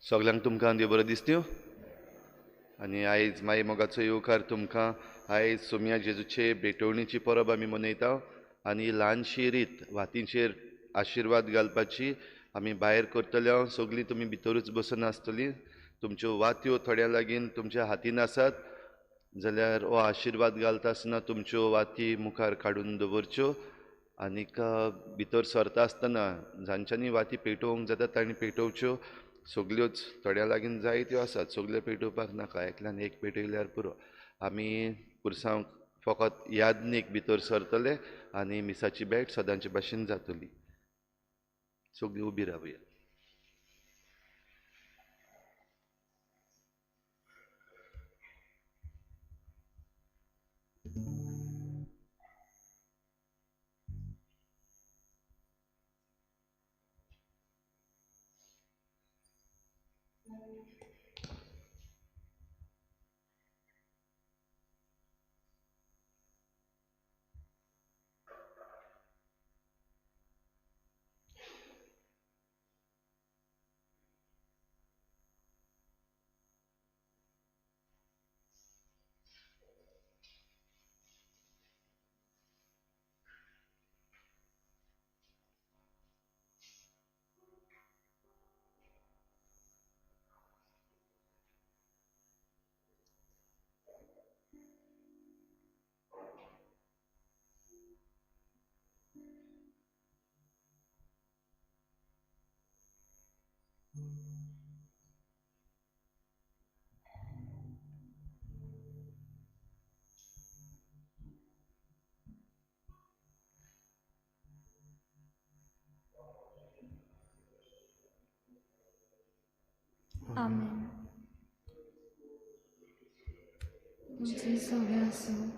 सगल्यांक तुमकां देव बरें दिसत्यो आनी आयज माई मोगाचो येवकार तुमकां. आयज सोमया जेजूचे भेटवणीची परब आमी मनयता आनी ल्हानशी रीत वातींचेर आशिर्वाद घालपाची आमी भायर करतले. सगळीं तुमी भितरूच बसून आसतली. तुमच्यो वात्यो थोड्या लागीं तुमच्या हातीन आसात जाल्यार हो आशिर्वाद घालता आसतना तुमच्यो वाती मुखार काडून दवरच्यो आनीक भितर सरता आसतना जांच्यांनी वाती पेटोवंक जाता तांणी पेटोवच्यो. सगल्योच थोड्या लागीं जायत्यो आसात, सगल्यो पेटोवपाक नाका, एकल्यान एक पेटयल्यार पुरो. आमी पुरसांव फकत यादनीक भितर सरतले आनी मिसाची भेट सदांचे भाशेन जातली. सगळीं उबी रावया. Amen. तुमचे सगळे आसूं.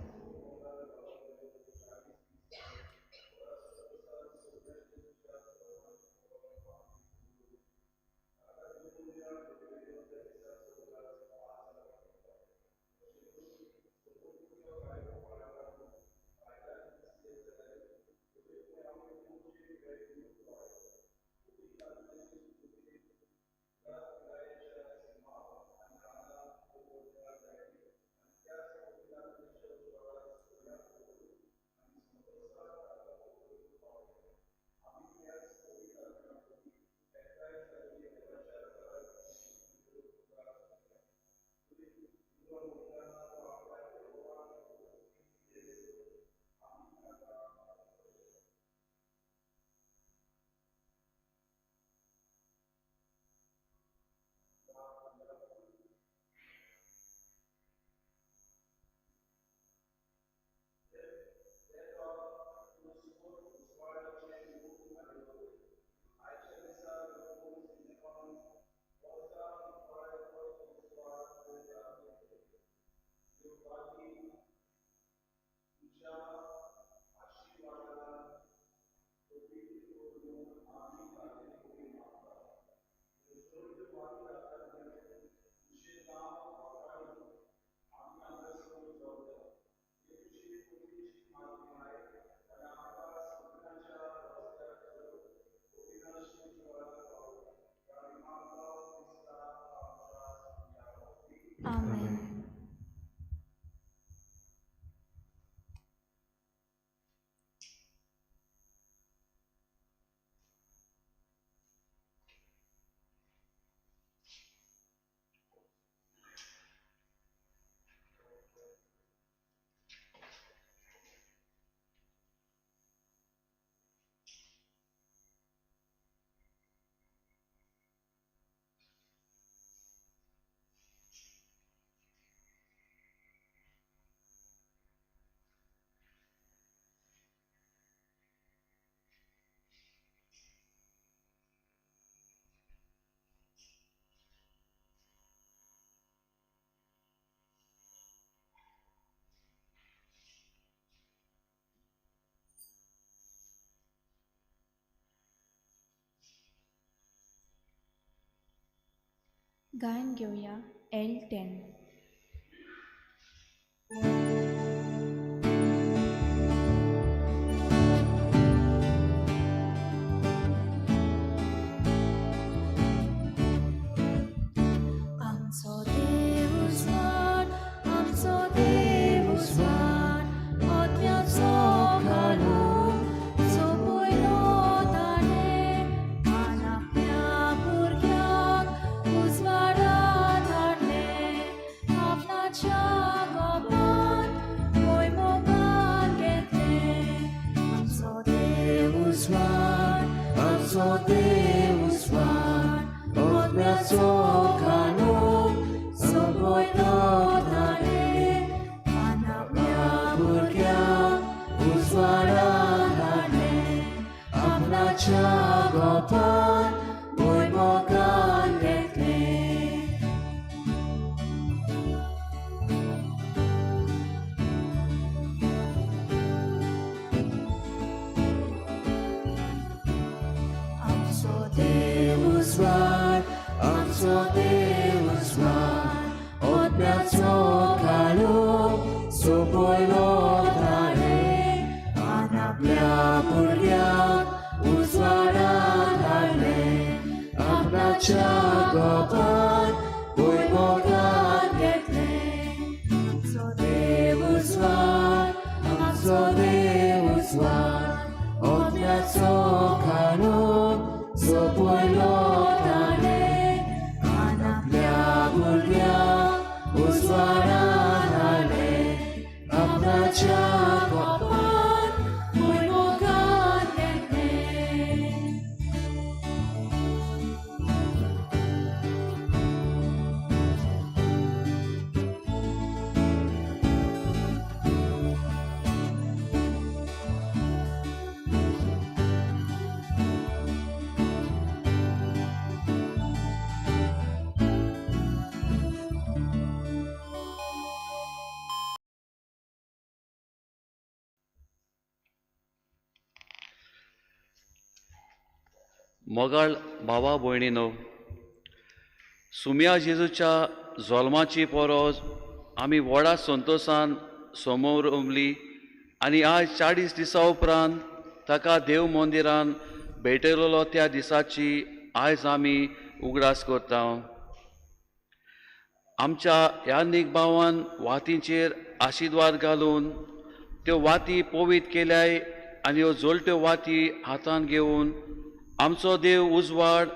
Amen. गायन घेवया L10. आमचो देव उजवाड, आमचो देव उजवाड, आत्म्याचो काळोख सोंपयलो ताणें, आनी आपल्या भुरग्यांक उजवाडांत हाडलें, आपणाच्या गोपांत भुंयमोगान घेतलें. आमचो देव उजवाड, आमचो देव उजवाड, आत्म्याचो काळोख सोंपयलो ताणें, आनी आपल्या भुरग्यांक उजवाडांत हाडलें, आपणाच्या गोपांत भुंयमोगान घेतलें. आमचो देव उजवाड, आमचो देव उजवाड, आत्म्याचो काळोख सोंपयलो ताणें, आनी आपल्या भुरग्यांक उजवाडांत हाडलें, आपणाच्या गोपांत भुंयमोगान घेतलें. आमचो देव उजवाड, आमचो देव उजवाड, आत्म्याचो काळोख सोंपयलो ताणें, आनी आपल्या भुरग्यांक उजवाडांत हाडलें, आपणाच्या गोपांत भुंयमोगान घेतलें. मोगाळ भावा भयणीनो, सुम्या जेजूच्या जोल्माची पोरोज आमी व्हडा संतोसान समोरमली आनी आज 40 दिसां उपरांत ताका देव मंदिरान भेटयलेलो त्या दिसाची आयज आमी उगडास करता. आमच्या यादनीक भावान वातींचेर आशिर्वाद घालून त्यो वाती पवित्र केल्याय आनी ह्यो जळट्यो वाती हातान घेवन आमचो देव उजवाड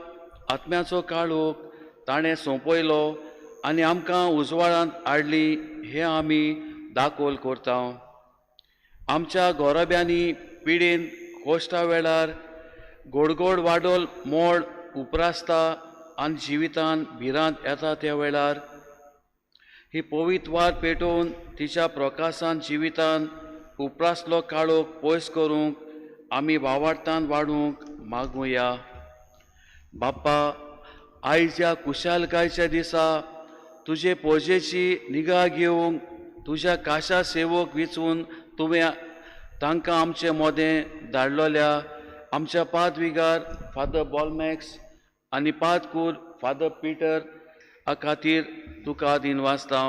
आत्म्याचो काळोख ताणें सोंपयलो आनी आमकां उजवाडांत हाडली हें आमी दाखोल करता. आमच्या गोरब्यांनी पिडेन कोश्टा वेळार गोडगोड वाडोल मोड उप्रासता आनी जिवितान भिरांत येता त्या वेळार ही पवित्र वात पेटोवन तिच्या प्रकाशान जिवितान उप्रासलो काळोख पयस करूंक आमी वावाडतान वाडूंक मागुया. बाप्पा, आयच्या कुशालकायच्या दिसा तुजे पोजेची निगा घेवंक तुज्या काशा सेवक विचून तुवें तांकां आमचे मोदें धाडलोल्या आमच्या पादविगार फादर बॉलमॅक्स आनी पादकूर फादर पिटर खातीर तुका दिनवासता.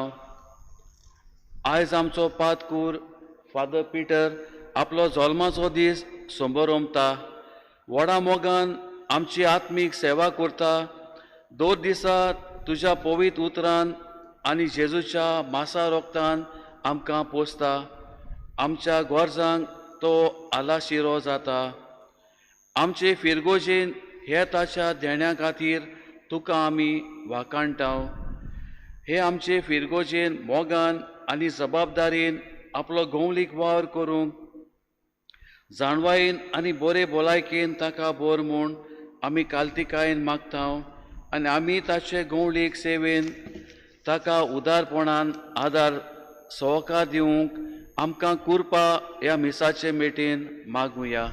आयज आमचो पादकूर फादर पिटर आपलो जल्माचो दीस संबरोमता, व्हडा मोगान आमची आत्मीक सेवा करता. 2 दिसा तुज्या पवित्र उतरान आनी जेजूच्या मासा रोगतान आमकां पोसता. आमच्या गरजांक तो आलाशिरो जाता. आमचे फिरगोजेन हे ताच्या देण्या खातीर तुका आमी वाखाणटा. हे आमचे फिरगोजेन मोगान आनी जबाबदारीन आपलो गंवलीक वावर करूंक जाणवायेन आनी बरे भलायकेन ताका बोर म्हूण आमी कालतिकायेन मागता आनी आमी ताचे गंवळीक सेवेन ताका उदारपणान आदार सहकार दिवंक आमकां कुरपा ह्या मिसाचे मेटेन मागुया.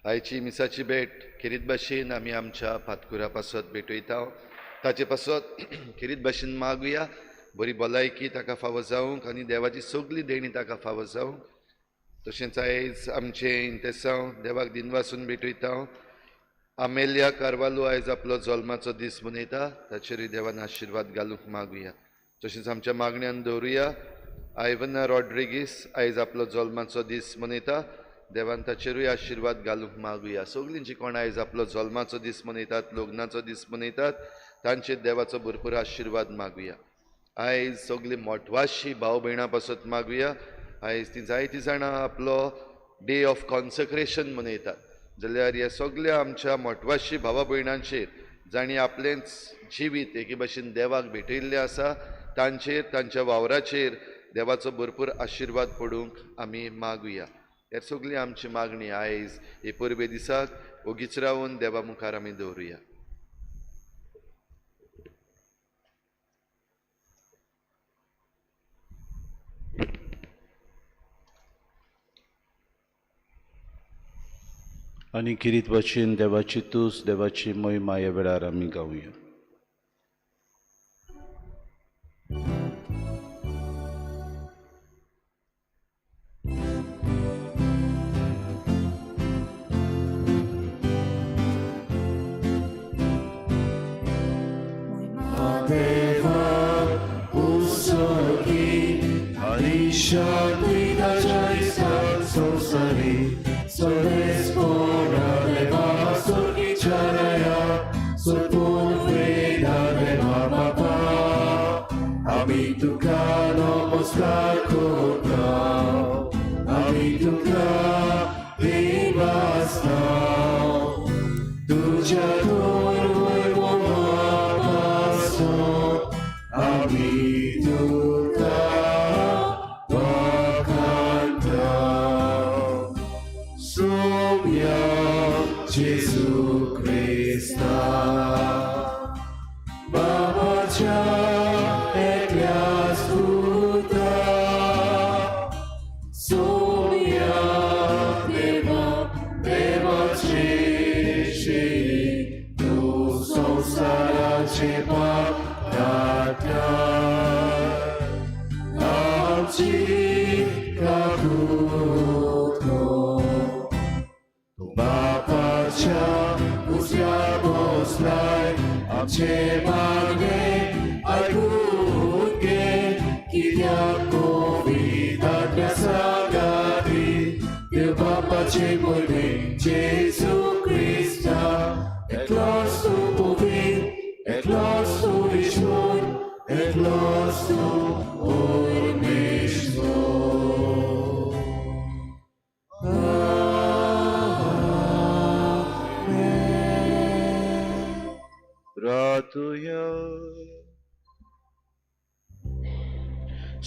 आयची मिसाची भेट खेरीत भाशेन आमी आमच्या पातकुरा पासत भेटयता, ताचे पासत खेरीत भाशेन मागुया. बरी भलायकी ताका फावो जावंक आनी देवाची सगळी देणी ताका फावो जावंक. तशेंच आयज आमचें इंतेसांव देवाक दिनवासून भेटयता. आमेलिया कार्वालो आयज आपलो जल्माचो दीस मनयता, ताचेरूय देवान आशिर्वाद घालूंक मागुया. तशेंच आमच्या मागण्यान दवरुया आयवना रॉड्रिगीस आयज आपलो जल्माचो दीस मनयता, देवान ताचेरूय आशिर्वाद घालूंक मागुया. सगळीं जी कोण आयज आपलो जल्माचो दीस मनयतात, लग्नाचो दीस मनयतात, तांचेर देवाचो भरपूर आशिर्वाद मागुया. आयज सगळीं मोटवाशी भाव भयणां पासत मागुया. आयज ती जायतीं जाणां आपलो डे ऑफ कॉन्सक्रेशन मनयतात, जाल्यार ह्या सगल्या आमच्या मोटवाशी भावा भयणांचेर जांणी आपलेंच जिवीत एके भशेन देवाक भेटयल्लें आसा तांचेर, तांच्या वावराचेर देवाचो भरपूर आशिर्वाद पडूंक आमी मागुया. हे सगळी आमची मागणी आयज हे परबे दिसाक ओगीच रावन देवा मुखार आमी दवरुया. आनी किरीत भाशेन देवाची तूस, देवाची महिमा ह्या वेळार आमी गावया.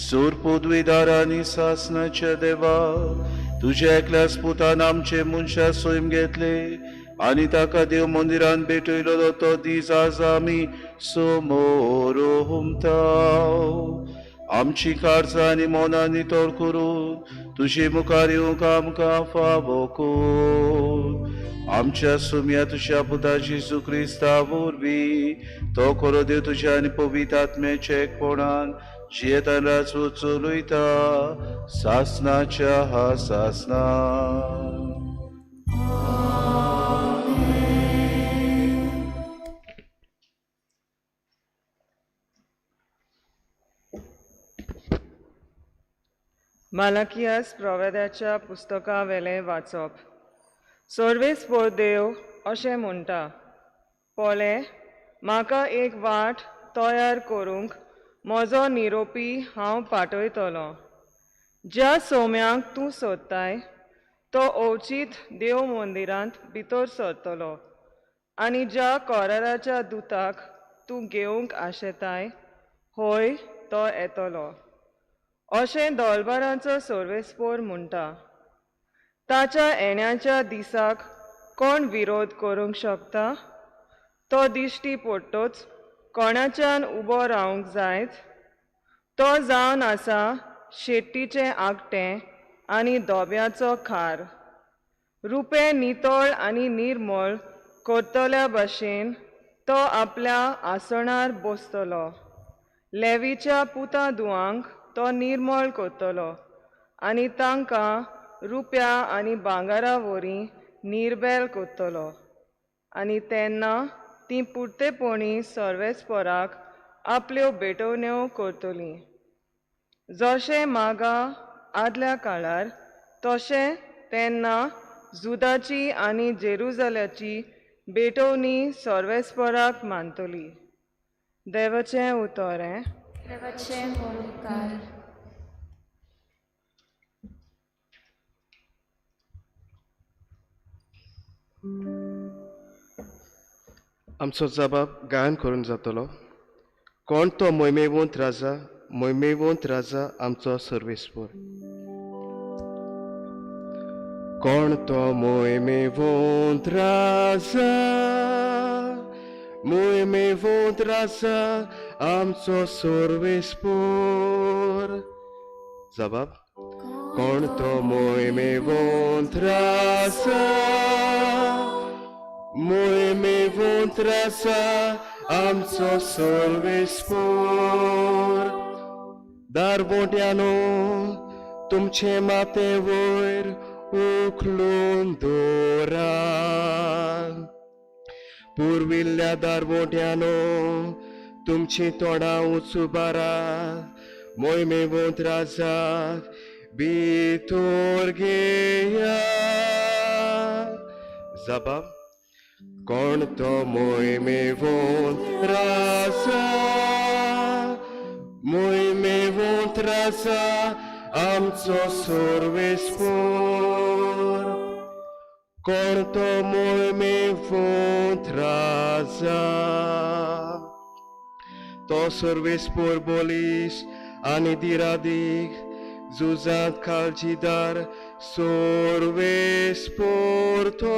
सूर पदवीदार आनी सासनाच्या देवा, तुज्या एकल्याच पुतान आमचे मनशा सैम घेतले आनी ताका देव मंदिरान भेटयलो तो दीस आज आमी समोर हुमता. आमची कारजां आनी मनां नितळ करून तुजे मुखार येवंक आमकां फावो कर. आमच्या सुम्या तुज्या पुता जेजू क्रिस्ता वरवीं तो खरो देव तुज्या आनी पवित्र आत्म्याच्या एकपणान जियेतान राजवट चलयता सासनाच्या हा सासना. मालाकियास प्रवेदाच्या पुस्तकावेलें वाचप. सर्वेस्पोर देव अशें म्हणटा, पळय म्हाका एक वाट तयार करूंक म्हजो निरोपी हांव पाठयतलो. ज्या सोम्याक तूं सोदताय तो अवचीत देव मंदिरांत भितर सरतलो आनी ज्या कराराच्या दुताक तूं घेवंक आशेताय हय तो येतलो, अशें दोलबारांचो सर्वेस्पोर म्हणटा. ताच्या येण्याच्या दिसाक कोण विरोध करूंक शकता? तो दिश्टी पडटोच कोणाच्यान उबो रावंक जायत? तो जावन आसा शेट्टीचें आगटें आनी धोब्याचो खार. रुपें नितळ आनी निर्मळ करतल्या भशेन तो आपल्या आसणार बसतलो. लेवीच्या पुता दुवांक तो निर्मळ करतलो आनी तांकां रुप्या आनी भांगरा वरी निर्बेल कोत्तलो आनी तेन्ना तीं पुरतेपणी सर्वेस्पराक आपल्यो भेटवण्यो करतलीं. जशें मागा आदल्या काळार तशें तेन्ना जुदाची आनी जेरुजाल्याची भेटवणी सर्वेस्पराक मानतली. देवाचें उतर हें. देवाचें उपकार. आमचो जबाब गायन करून जातलो. कोण तो मोहिमेवंत राजा, मोहिमेवंत राजा आमचो सर्वेस्पर. कोण तो मोहिमेवंत राजा, मोहिमेवंत राजा आमचो सर्वेस्पर. जबाब कोण तो मोहिमेवंत राजा, मोहिमेवंत राजा आमचो सर्वेस्पर. दारवोट्यानो तुमचे माते वयर उखलून दवरा, पुर्विल्ल्या दारवोट्यानो तुमची तोंडां उंच बारा, मोहिमेवंत राजाक भितर घेया. जबाब कोण तो मोहिमेवंत राजा, मोहिमेवंत राजा आमचो सर्वेस्पर. कोण तो मोहिमेवंत राजा, तो सर्वेस्पर बोलीस आनी दिरादीक झुजांत काळजीदार सर्वेस्पर तो.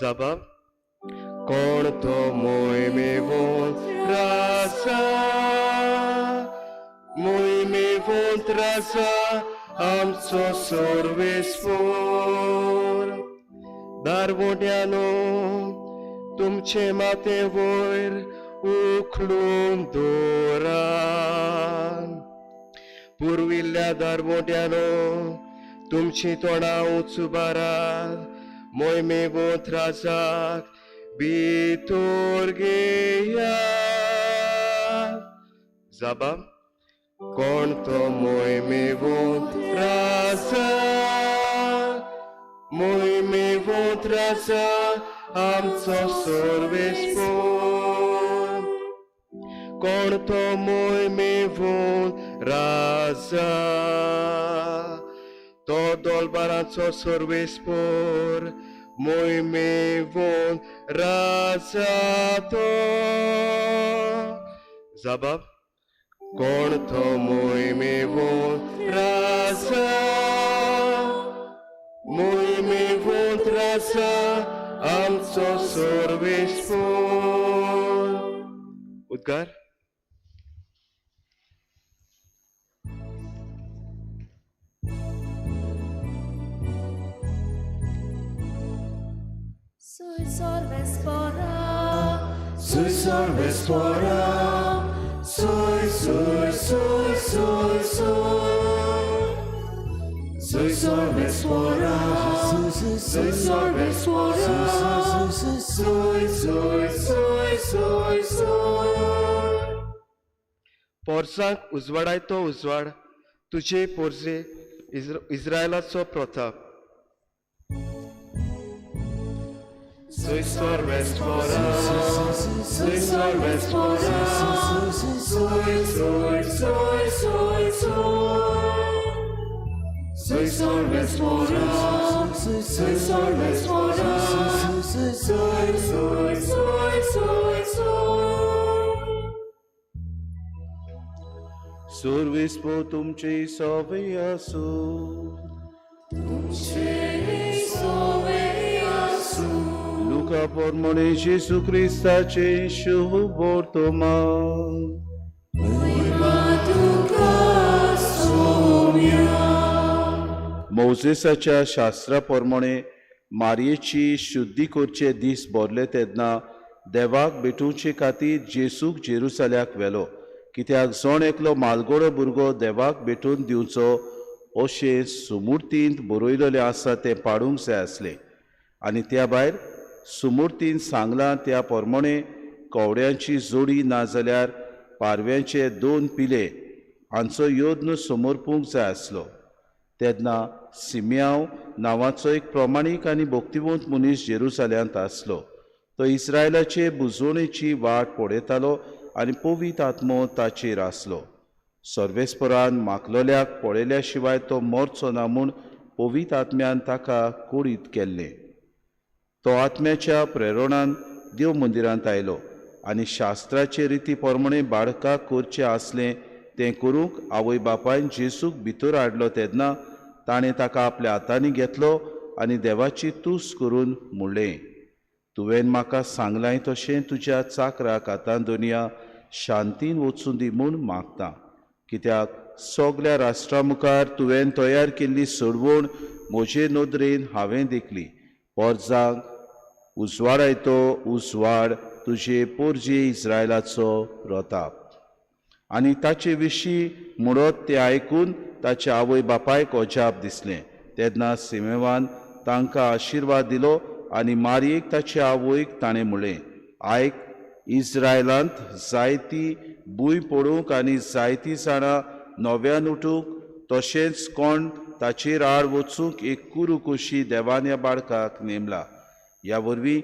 जबाब कोण तो मोहिमेवंत राजा, मोहिमेवंत राजा आमचो सर्वेस्पर. दारवोट्यानो तुमचे माते वयर उखलून दवरा, पुर्विल्ल्या दारवोट्यानो तुमची तोंडां उंच बारा, मोहिमेवंत राजाक भितर घेया. जबाब कोण तो मोहिमेवंत राजा, मोहिमेवंत राजा आमचो सर्वेस्पर. कोण तो मोहिमेवंत राजा, तो दोलबाराचो सर्वेस्पर मोहिमेवंत राजा तो. जबाब कोण तो मोहिमेवंत राजा, मोहिमेवंत राजा आमचो सर्वेस्पर. उद्गार. Sui sorvespora, sui sorvespora, sui sui sui sui sui. Sui sorvespora, sui sorvespora, sui sui sui sui sui. पोरसांक उजवाडायतो उजवाड, तुजे पोरजे इस्रायलाचो Pratap. Sui sorvespora, sui sorvespora, sui sui sui sui sui. Sui sorvespora, sui sorvespora, sui sui sui sui sui. सर्वेस्पर तुमचे सवे आसूं. तुमचे सवे आसूं. लुका प्रमाणे जेजू क्रिस्ताचे शुभ वर्तमान. महिमा तुका सोम्या. मोजेसाच्या शास्त्रा प्रमाणे मारयेची शुद्धी करचे दीस भरले तेन्ना देवाक भेटोवचे खातीर जेसूक जेरुसल्याक व्हेलो, कित्याक जण एकलो मालगोडो भुरगो देवाक भेटोवन दिवचो अशें सुमुर्तींत बरयलेलें आसा तें पाडूंक जाय आसलें. आनी त्या भायर सुमुर्तीन सांगलां त्या प्रमाणे कवड्यांची जोडी नाजाल्यार पारव्यांचे 2 पिले हांचो यत्न समर्पूंक जाय आसलो. तेन्ना सिम्यांव नांवाचो एक प्रमाणीक आनी भक्तिवंत मनीस जेरुजाल्यांत आसलो. तो इस्रायलाचे बुजवणेची वाट पळयतालो आनी पवित्र आत्मो ताचेर आसलो. सर्वेस्परान माकलोल्याक पळयल्या शिवाय तो मरचो ना म्हूण पवित्र आत्म्यान ताका कळीत केल्लें. तो आत्म्याच्या प्रेरणान देव मंदिरांत आयलो आनी शास्त्राचे रिती प्रमाणे बाळकाक करचें आसलें तें करूंक आवय बापायन जेसूक भितर हाडलो. तेन्ना ताणें ताका आपल्या हातांनी घेतलो आनी देवाची तूस करून म्हणलें, तुवें म्हाका सांगलाय तशें तुज्या चाकराक आतां दुनिया शांतीन वचूं दी म्हूण मागता, कित्याक सगल्या राष्ट्रा मुखार तुवें तयार केल्ली सोडवण म्हजे नदरेन हांवें देखली. पोरजांक उजवाडायतो उजवाड तुजे पोरजे इस्रायलाचो प्रताप. आनी ताचे विशीं म्हणत तें आयकून ताच्या आवय बापायक अजाप दिसलें. तेन्ना सिमेवान तांकां आशिर्वाद दिलो आनी मारयेक ताचे आवयक ताणें म्हणलें, आयक, इस्रायलांत जायती भूंय पडूंक आनी जायतीं जाणां नव्यान उठूंक तशेंच कोण ताचेर आड वचूंक एक कुरू कशी देवान ह्या बाळकाक नेमला. ह्या वरवीं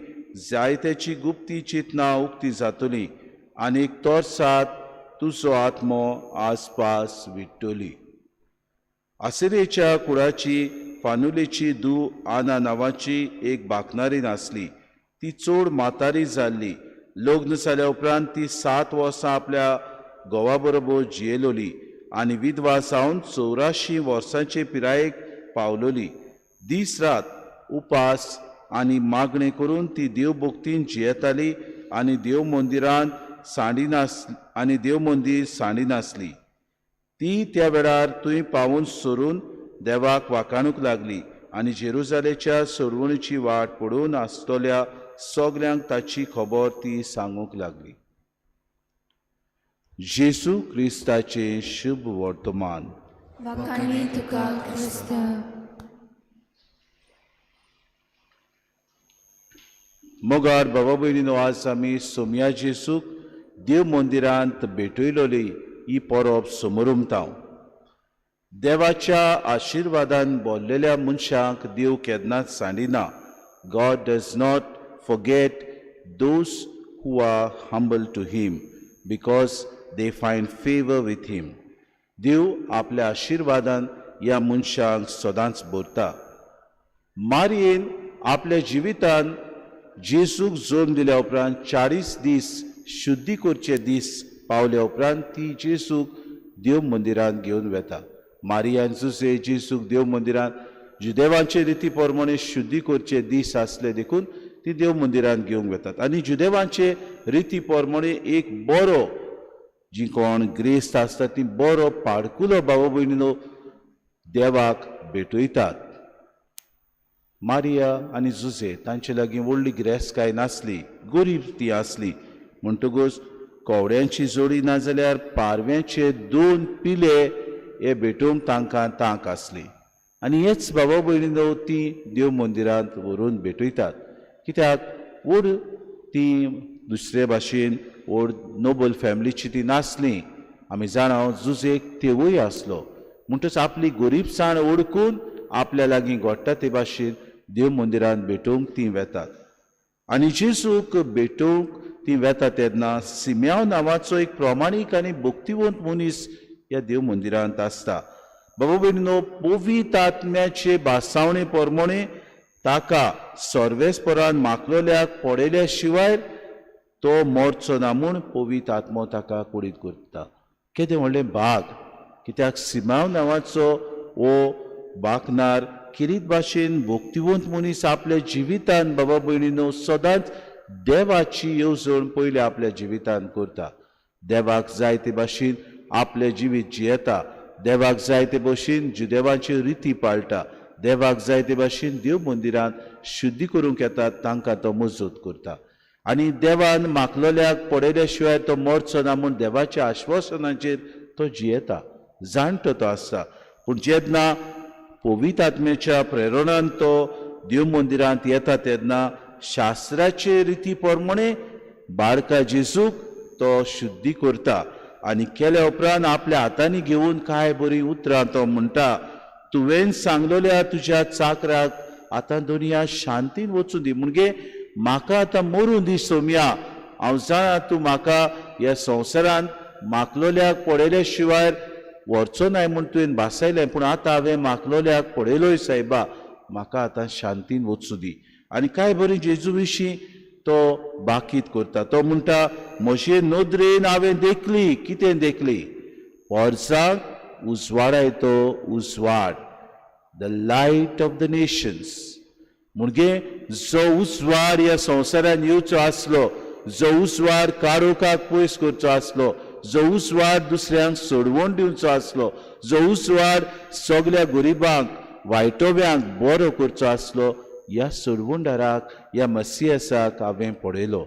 जायत्याची गुप्ती चिंतनां उक्ती जातली आनी एक तोरसात तुजो आत्मो आसपास विट्टली. आसिरेच्या कुळाची फानुलेची धूव आना नांवाची एक बाकनारीन आसली. ती चड म्हातारी जाल्ली. लग्न जाल्या उपरांत ती 7 वर्सां आपल्या घोवा बरोबर जियेलोली आनी विधवा जावन 84 वर्सांचे पिरायेक पावलोली. दीस रात उपास आनी मागणें करून ती देवभक्तीन जियेताली आनी देव मंदिरांत सांडिनास आनी देव मंदीर सांडिनासली. ती त्या वेळार थंय पावून सरून देवाक वाकाणूंक लागली आनी जेरुजालेच्या सोडवणीची वाट पडून आसतल्या सगल्यांक ताची खबर ती सांगूंक लागली. जेजू क्रिस्ताचें शुभ वर्तमान. वाखाणी तुका क्रिस्ता. मोगार बाबा भयणीनो, आज आमी सोमया जेजूक देव मंदिरांत भेटयलोली ही परब समरुमता. देवाच्या आशिर्वादान भरलेल्या मनशांक देव केन्नाच सांडिना. God does not forget those who are humble to him because they find favour with him. देव आपल्या आशिर्वादान ह्या मनशांक सदांच भरता. मारयेन आपल्या जिवितान जेजूक जल्म दिल्या उपरांत 40 दीस शुद्धी करचे दीस पावल्या उपरांत ती जेजूक देव मंदिरांत घेवन वेता. मारियान जुजे जेजूक देव मंदिरांत जुदेवांचे रिती प्रमाणे शुद्धी करचे दीस आसले देखून ती देव मंदिरांत घेवंक वेतात. आनी जुदेवांचे रिती प्रमाणे एक बरो जी कोण ग्रेस्त आसता ती बरो पाडकुलो बाबा भयणीनो देवाक भेटयतात. मारिया आनी जुजे तांचे लागीं व्हडली गिरेस्तकाय नासली, गरीब ती आसली. म्हणटकूच कोवड्यांची जोडी नाजाल्यार पारव्यांचे 2 पिले हे भेटोवंक तांकां तांक आसली. आनी हेच बाबा भयणीनो ती देव मंदिरांत व्हरून भेटयतात. कित्याक व्हड ती दुसरे भाशेन व्हड नोबल फॅमिलीची ती नासली. आमी जाणा जुजेक तेवूय आसलो. म्हणटच आपली गरीबसाण ओडकून आपल्या लागीं घडटा ते भाशेन देव मंदिरांत भेटोवंक ती वेतात. आनी जेजूक भेटोवंक ती वेता तेन्ना सिम्यांव नांवाचो एक प्रमाणीक आनी भक्तिवंत मनीस ह्या देव मंदिरांत आसता. बाबा भयणीनो, पवित्र आत्म्याचे भासावणे प्रमाणे ताका सर्वेस्परान माकलोल्याक पळयल्या शिवाय तो मरचो ना म्हूण पवित्र आत्मो ताका कुडीत करता. केदें व्हडलें भाग! कित्याक सिमांव नांवाचो हो बाकनार किरीत भाशेन भक्तिवंत मनीस आपल्या जिवितान बाबा भयणीनो सदांच देवाची येवजण पयली आपल्या जिवितान करता. देवाक जाय ते भाशेन आपलें जिवीत जियेता. देवाक जाय ते भशेन जुदेवाच्यो रिती पाळटा. देवाक जाय ते भाशेन देव मंदिरांत शुद्धी करूंक येतात तांकां तो मजत करता. आनी देवान माकलोल्याक पळयल्या शिवाय तो मरचो ना म्हूण देवाच्या आश्वासनाचेर तो जियेता. जाणटो तो आसता. पूण जेन्ना पवित्र आत्म्याच्या प्रेरणान तो देव मंदिरांत येता तेन्ना शास्त्राचे रिती प्रमाणे बाळका जेजूक तो शुद्धी करता आनी केल्या उपरांत आपल्या हातांनी घेवन कांय बरीं उतरां तो म्हणटा, तुवें सांगलेल्या तुज्या चाकराक आतां दुनिया शांतीन वचूं दी. म्हणजे म्हाका आतां मरूं दी सोमया, हांव जाणा तूं म्हाका ह्या संवसारांत माकलोल्याक पळयल्या शिवाय व्हरचो नाय म्हूण तुवें भासायलें, पूण आतां हांवें माकलोल्याक पळयलोय सायबा, म्हाका आतां शांतीन वचूं दी. आनी कांय बरी जेजू विशीं तो बाकीत करता. तो म्हणटा, म्हजे नदरेन हांवें देखली. कितें देखली? पोरसाक उजवाडायतो उजवाड, the light of the nations. म्हणजे जो उजवाड ह्या संवसारान येवचो आसलो, जो उजवाड काळोखाक पयस करचो आसलो, जो उजवाड दुसऱ्यांक सोडवण दिवचो आसलो, जो उजवाड सगल्या गरिबांक वायटोव्यांक बरो करचो आसलो, ह्या सोडवणदाराक, ह्या मसियासाक हांवें पळयलो.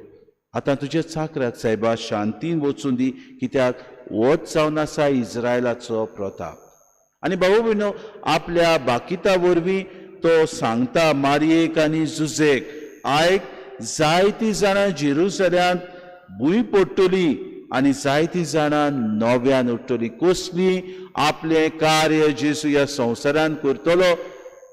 आतां तुज्या चाकराक सायबा शांतीन वचूं दी, कित्याक होच जावन आसा इस्रायलाचो प्रताप. आनी बाबू भयणो, आपल्या बाकिता वरवीं तो सांगता मारयेक आनी जुजेक, आयक, जायतीं जाणां जेरुसल्यांत भूंय पडटली आनी जायतीं जाणां नव्यान उठ्ठली. कसली आपलें कार्य जेजू ह्या संवसारान करतलो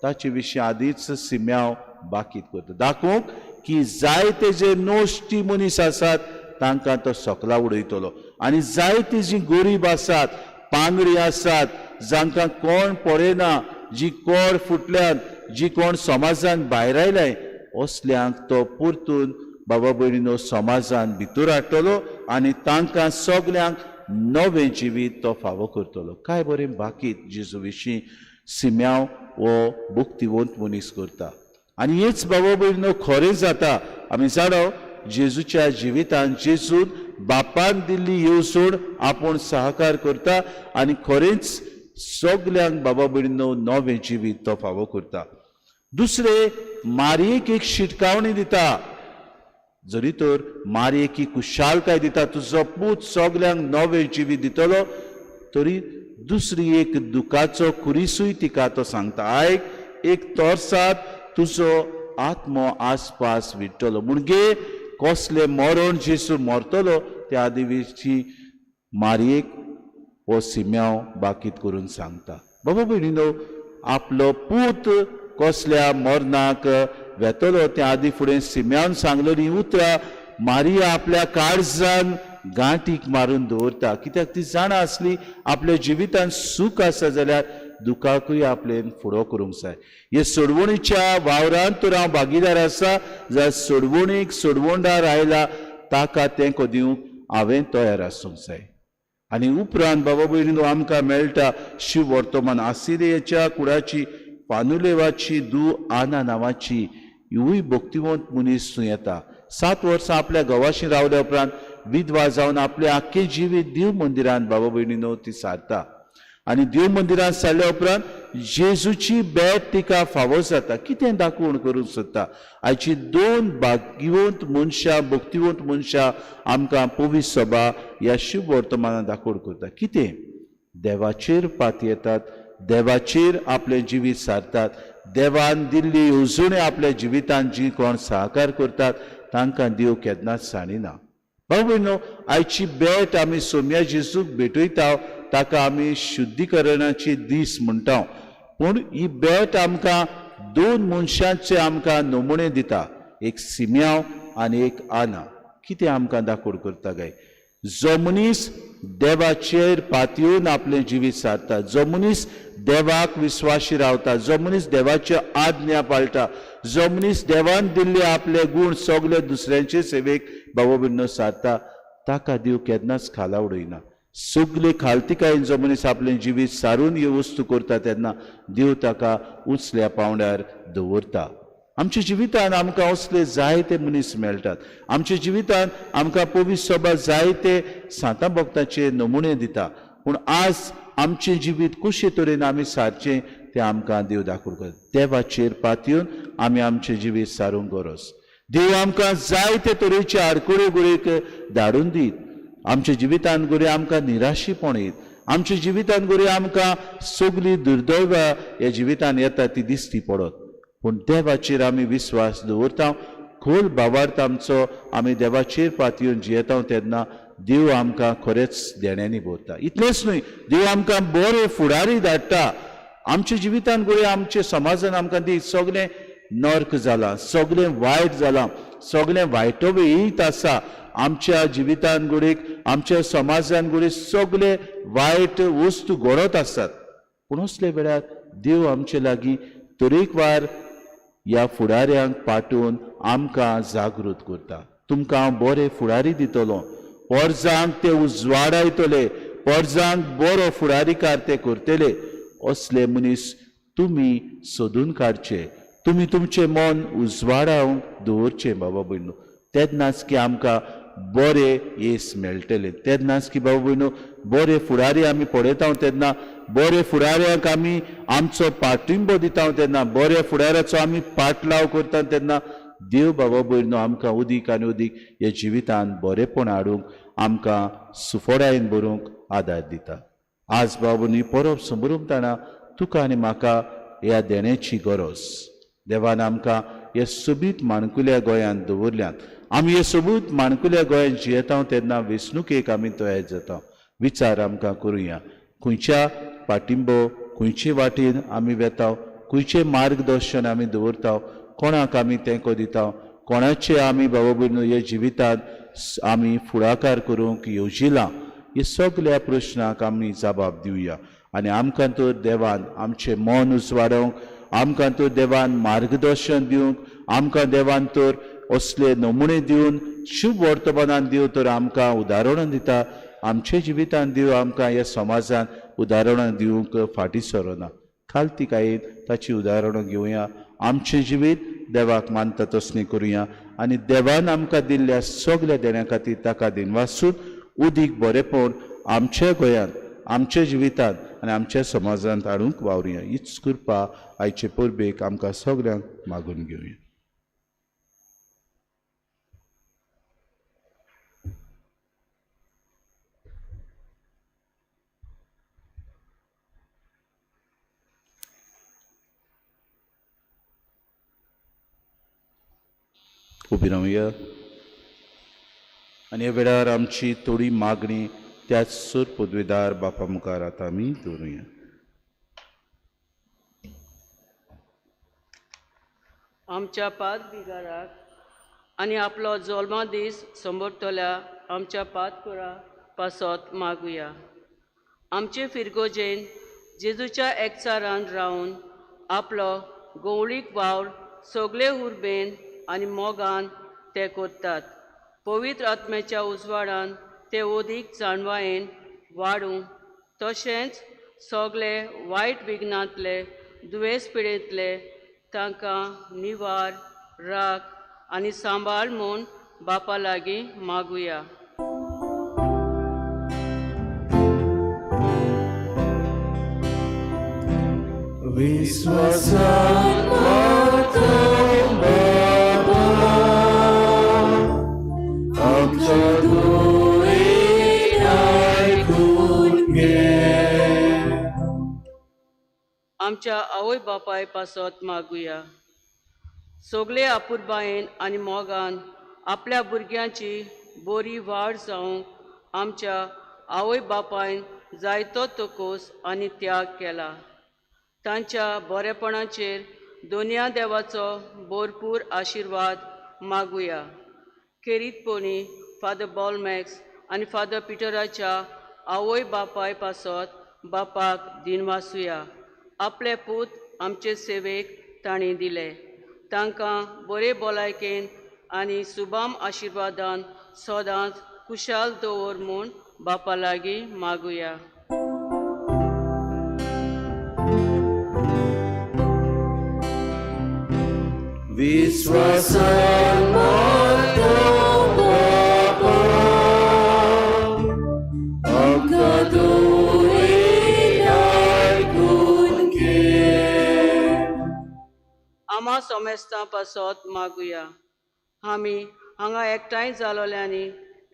ताचे विशीं आदींच सिम्यांव बाकीत करता, दाखोवंक की जायते जे नश्टी मनीस आसात तांकां तो सकला उडयतलो आनी जायती जी गरीब आसात, पांगडी आसात, जांकां कोण पळयना, जी कोण फुटल्यात, जी कोण समाजान भायर आयलाय, असल्यांक तो परतून बाबा भयणीनो समाजान भितर हाडटलो आनी तांकां सगल्यांक नवें जिवीत तो फावो करतलो. काय बरें बाकीत जेजू विशीं सिम्यांव हो भक्तिवंत मनीस करता. आनी हेच बाबा भयणीनो खरें जाता. आमी जाणा जेजूच्या जिवितान जेजून बापान दिल्ली येवजण आपूण सहकार करता आनी खरेंच सगल्यांक बाबा भयणीनो नवें जिवीत तो फावो करता. दुसरे मारयेक एक शिटकावणी दिता, जरी तर मारयेक ही खुशालकाय दिता, तुजो पूत सगल्यांक नवें जिवीत दितलो, तरी दुसरी एक दुखाचो खुरीसूय तिका तो सांगता, आयक, एक तोरसात तुजो आत्मो आसपास विट्टलो. म्हणजे कसलें मरण जेजू मरतलो त्या आदी विशीं मारयेक हो सिम्यांव बाकीत करून सांगता. बाबा भयणीनो, आपलो पूत कसल्या मरणाक वेतलो त्या आदी फुडें सिम्यान सांगलेली उतरां मारिया आपल्या काळजान गांठीक मारून दवरता, कित्याक ती जाणा आसली आपल्या जिवितान सूख आसा जाल्यार दुखाकूय आपलेन फुडो करूंक जाय. हे सोडवणीच्या वावरांत तर हांव भागीदार आसा, जाल्यार सोडवणीक सोडवणदार आयला ताका तेंको दिवंक हांवें तयार आसूंक जाय. आनी उपरांत बाबा भयणीनो आमकां मेळटा शिव वर्तमान आसिरियाच्या कुडाची पानुलेवाची दू आना नांवाची हिवूय भक्तिवंत मनीस थंय येता. 7 वर्सां आपल्या घोवाशी रावल्या उपरांत विधवा जावन आपलें आख्खें जिवीत देव मंदिरांत बाबा भयणीनो ती सारता. आनी देव मंदिरांत सारल्या उपरांत जेजूची भेट तिका फावो जाता. कितें दाखोवण करूंक सोदता? आयची 2 भाग्यवंत मनशां, भक्तिवंत मनशां आमकां पवित्र सभा ह्या शुभ वर्तमानान दाखोवण करता. कितें? देवाचेर पातयेतात, देवाचेर आपलें जिवीत सारतात, देवान दिल्ली येवजणे आपल्या जिवितान जी कोण सहकार करतात तांकां देव केन्नाच सांडिना. भाव भयणो, आयची भेट आमी सोम्या जेजूक भेटयता ताका आमी शुद्धीकरणाची दीस म्हणटा, पूण ही भेट आमकां 2 मनशांचे आमकां नमुने दिता, एक सिम्यांव आनी एक आना. कितें आमकां दाखोवण करता काय? जो मनीस देवाचेर पातयेवन आपलें जिवीत सारता, जो मनीस देवाक विस्वाशी रावता, जो मनीस देवाच्यो आज्ञा पाळटा, जो मनीस देवान दिल्ले आपले गूण सगळे दुसऱ्यांचे सेवेक बाबा भयणीनो सारता, ताका देव केन्नाच खाला उडयना. सगळे खालतिकायेन जो मनीस आपलें जिवीत सारून ह्यो वस्तू करता तेन्ना देव ताका उंचल्या पावंड्यार दवरता. आमच्या जिवितान आमकां असले जायते मनीस मेळटात. आमच्या जिवितान आमकां पवित्र सभा जायते सांतां भक्ताचे नमुने दिता, पूण आज आमचें जिवीत कशे तरेन आमी सारचें तें आमकां देव दाखोवंक करता. देवाचेर पातयेवन आमी आमचें जिवीत सारूंक गरज. देव आमकां जायते तरेचे आडखळ्यो गुरेक धाडून दीत. आमच्या जिवितान गुरे आमकां निराशीपण येत, आमच्या जिवितान गोरी आमकां सगळी दुर्दैवा ह्या जिवितान येता ती दिसती पडत, पूण देवाचेर आमी विस्वास दवरता, खोल भावार्थ आमचो आमी देवाचेर पातयेवन जियेता तेन्ना देव आमकां खरेंच देण्यांनी भरता. इतलेंच न्हय, देव आमकां बरे फुडारी धाडटा. आमच्या जिवितान गोरी आमच्या समाजान आमकां दी सगळें नर्क जालां, सगळें वायट जालां, सगळें वायटो येयत आसा. आमच्या जिवितान घडयेक आमच्या समाजान घडये सगळे वायट वस्तू घडत आसात, पूण असले वेळार देव आमचे लागीं तरेकवार ह्या फुडाऱ्यांक पाठोवन आमकां जागृत करता. तुमकां हांव बरे फुडारी दितलो, पोरजांक ते उजवाडायतले, पोरजांक बरो फुडारीकार ते करतले. असले मनीस तुमी सोदून काडचे, तुमी तुमचें मन उजवाडावंक दवरचें बाबा भयणू, तेन्नाच की आमकां बरें येस मेळटलें. तेन्नाच की बाबा भयणू बरे फुडारी आमी पळयता तेन्ना बरे फुडाऱ्यांक आमी आमचो पाठिंबो दिता तेन्ना बऱ्या फुडाऱ्याचो आमी पाटलाव करता तेन्ना देव बाबा भयणू आमकां उदीक आनी उदीक ह्या जिवितान बरेपण हाडूंक आमकां सुफोडायेन बरोवंक आदार दिता. आज बाबा न्ही परब समरुमतना तुका आनी म्हाका ह्या देण्याची गरज. देवान आमकां हे सोबीत माणकुल्या गोंयांत दवरल्यात. आमी हे सोबीत माणकुल्या गोंयांत जियेता तेन्ना वेंचणुकेक आमी तयार जाता. विचार आमकां करुया, खंयच्या पाटिंबो खंयचे वाटेन आमी वेता, खंयचें मार्गदर्शन आमी दवरता, कोणाक आमी तेंको दिता, कोणाचे आमी बाबा भयणू हे जिवितांत आमी फुडाकार करूंक येवजिलां. हे सगल्या प्रश्नाक आमी जबाब दिवया आनी आमकां तर देवान आमचें मन उजवाडोवंक, आमकां तर देवान मार्गदर्शन दिवंक, आमकां देवान तर असले नमुने दिवन शुभ वर्तमानान दिव तर आमकां उदाहरणां दिता. आमच्या जिवितान दिव आमकां ह्या समाजान उदाहरणां दिवंक फाटीं सरना. खालतिकायेन ताची उदाहरणां घेवया, आमचें जिवीत देवाक मानता तसलें करुया आनी देवान आमकां दिल्ल्या सगल्या देण्या खातीर ताका दिनवासून उदीक बरेपण आमच्या गोंयांत, आमच्या जिवितांत आनी आमच्या समाजांत हाडूंक वावरुया. हीच कृपा आयचे परबेक आमकां सगल्यांक मागून घेवया. उबी रावया आनी ह्या वेळार आमची थोडी मागणी त्याच सूर पदवीदार बापा मुखार आतां आमी दवरुया. आमच्या पाद बिगाराक आनी आपलो जल्मा दीस संबोरतल्या आमच्या पादकुरा पासत मागुया. आमचे फिरगोजेन जेजूच्या एकचारान रावन आपलो गवळीक वावर सगळे उर्बेन आनी मोगान ते करतात. पवित्र आत्म्याच्या उजवाडान ते ओदीक जाणवायेन वाडूं, तशेंच सगळे वायट विघ्नांतले दुयेंस पिडेंतले तांकां निवार राख आनी सांबाळ म्हूण बापा लागीं मागुया. विश्वासान मागता बाबा आमच्या दुयें आयकून घे. आमच्या आवय बापाय पासत मागुया. सगळे आपुरबायेन आनी मोगान आपल्या भुरग्यांची बरी वाड जावंक आमच्या आवय बापायन जायतो तकोस आनी त्याग केला. तांच्या बरेपणाचेर दोनया देवाचो भरपूर आशिर्वाद मागुया. खेरीतपणी फादर बॉलमॅक्स आनी फादर पिटराच्या आवय बापाय पासत बापाक दिनवासुया. आपले पूत आमचे सेवेक तांणी दिले. तांकां बरे भलायकेन आनी सुबाम आशिर्वादान सदांच खुशाल दवर म्हूण बापा लागीं मागुया. विश्वासान मागता बाबा आमकां दुयें आयकून घे. आमा सोमेस्तां पासत मागुया. आमी हांगा एकठांय जालोल्यांनी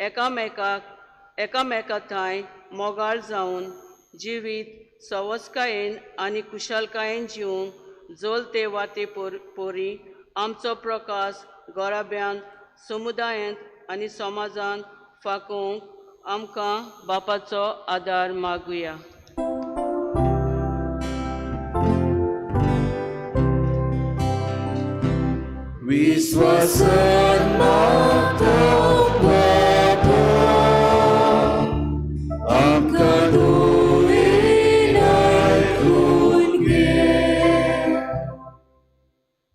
एकामेकाक एकामेका थंय मोगाळ जावन जिवीत सवस्कायेन आनी कुशालकायेन जिवंक जोलते वाते पोरी आमचो प्रकाश गोराब्यान समुदायांत आनी समाजांत फाकोवंक आमकां बापाचो आदार मागुया. विश्वासान मागता बापा, आमकां दुयेन आयकून घे.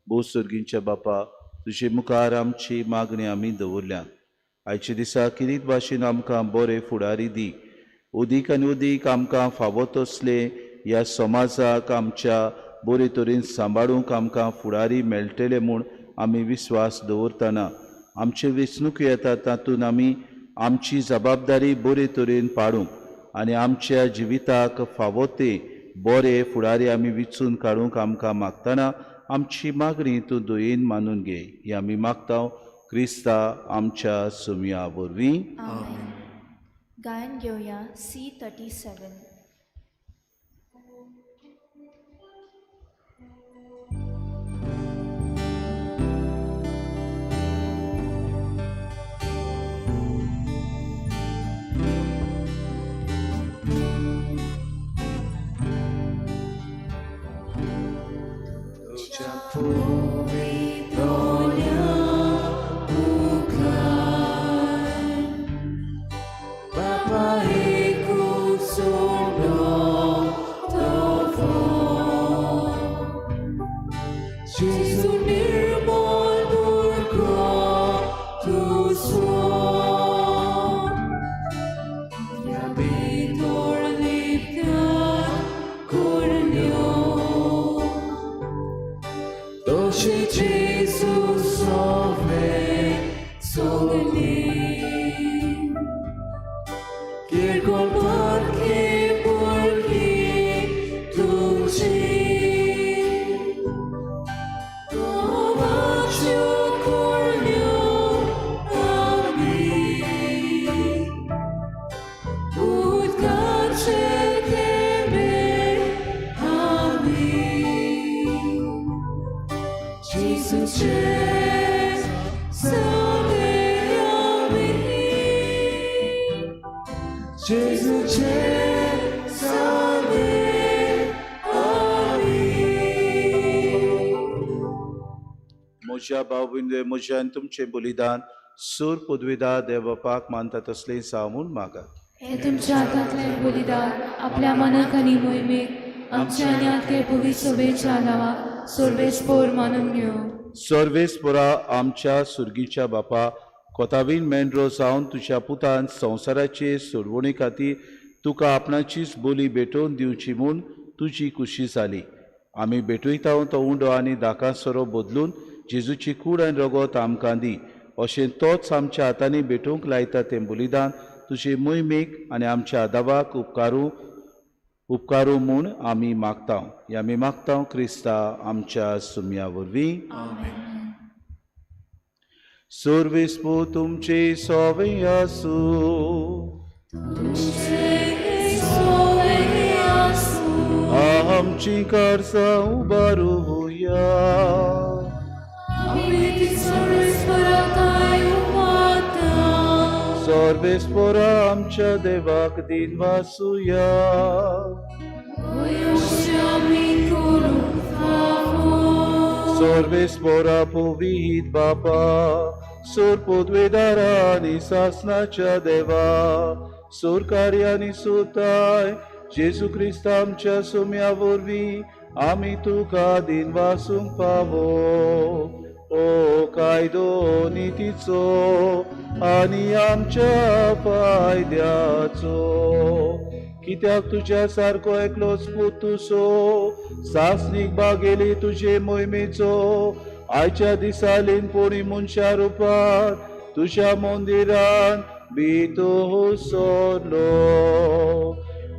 भोव बापा, तुजे मुखार आमची मागणी आमी दवरल्यात. आयच्या दिसा किरीत भाशेन आमकां बरे फुडारी दी. उदीक आनी उदीक आमकां फावो तसले ह्या समाजाक आमच्या बरे तरेन सांबाळूंक आमकां फुडारी मेळटले म्हूण आमी विस्वास दवरतना आमचे वेंचणुको येतात तातूंत आमी आमची जबाबदारी बरे तरेन पाडूंक आनी आमच्या जिविताक फावो ते बरे फुडारी आमी विचून काडूंक आमकां मागतना आमची मागणी तूं दयेन मानून घे. ही आमी मागता क्रिस्ता आमच्या सुमया वरवीं. गायन घेवया C37. म्हज्या भाव भयणीं, म्हज्या आनी तुमचें बलिदान सूर पदवीदार देवबापाक मानता तसलें जावं म्हूण मागात. हे तुमच्या हातांतलें बलिदान आपल्या मनाक आनी मोहिमेक आमच्या आनी आमचे पवित्र सभेच्या नांवाक सर्वेस्पोर मानून घेवं. सर्वेस्पोरा आमच्या सुर्गीच्या बापा, कोतावीन मेंढरो जावन तुज्या पुतान संवसाराचे सोडवणे खातीर तुका आपणाचीच बोली भेटोवन दिवची म्हूण तुजी खुशी जाली. आमी भेटयता तो उंडो आनी दाका सोरो बदलून जेजूची कूड आनी रगत आमकां दी. अशें तोच आमच्या हातांनी भेटोवंक लायता तें बलिदान तुजे मोहिमेक आनी आमच्या आदावाक उपकारू म्हूण आमी मागता. हे आमी मागता क्रिस्ता आमच्या सुमया वरवीं. सर्वेस्पोर तुमचे सोवे आसूं. आमची कारसां उबारुया. सर्वेस्पोरा आमच्या देवाक दिन वासुया. सर्वेस्पोरा पवित बापा, सूर पदवेदारा आनी सासनाच्या देवा, सूर आनी सुताय जेजू क्रिस्त आमच्या सुम्या वरवीं आमी तुका दिन वासूंक पावो. ओ कायदो नितीचो आनी आमच्या फायद्याचो, कित्याक तुज्या सारको एकलोच पूत तुसो सासणीक बागेली तुजे मोहिमेचो. आयच्या दिसा लिनपोणी मनशा रुपान तुज्या मंदिरान भितर सरलो.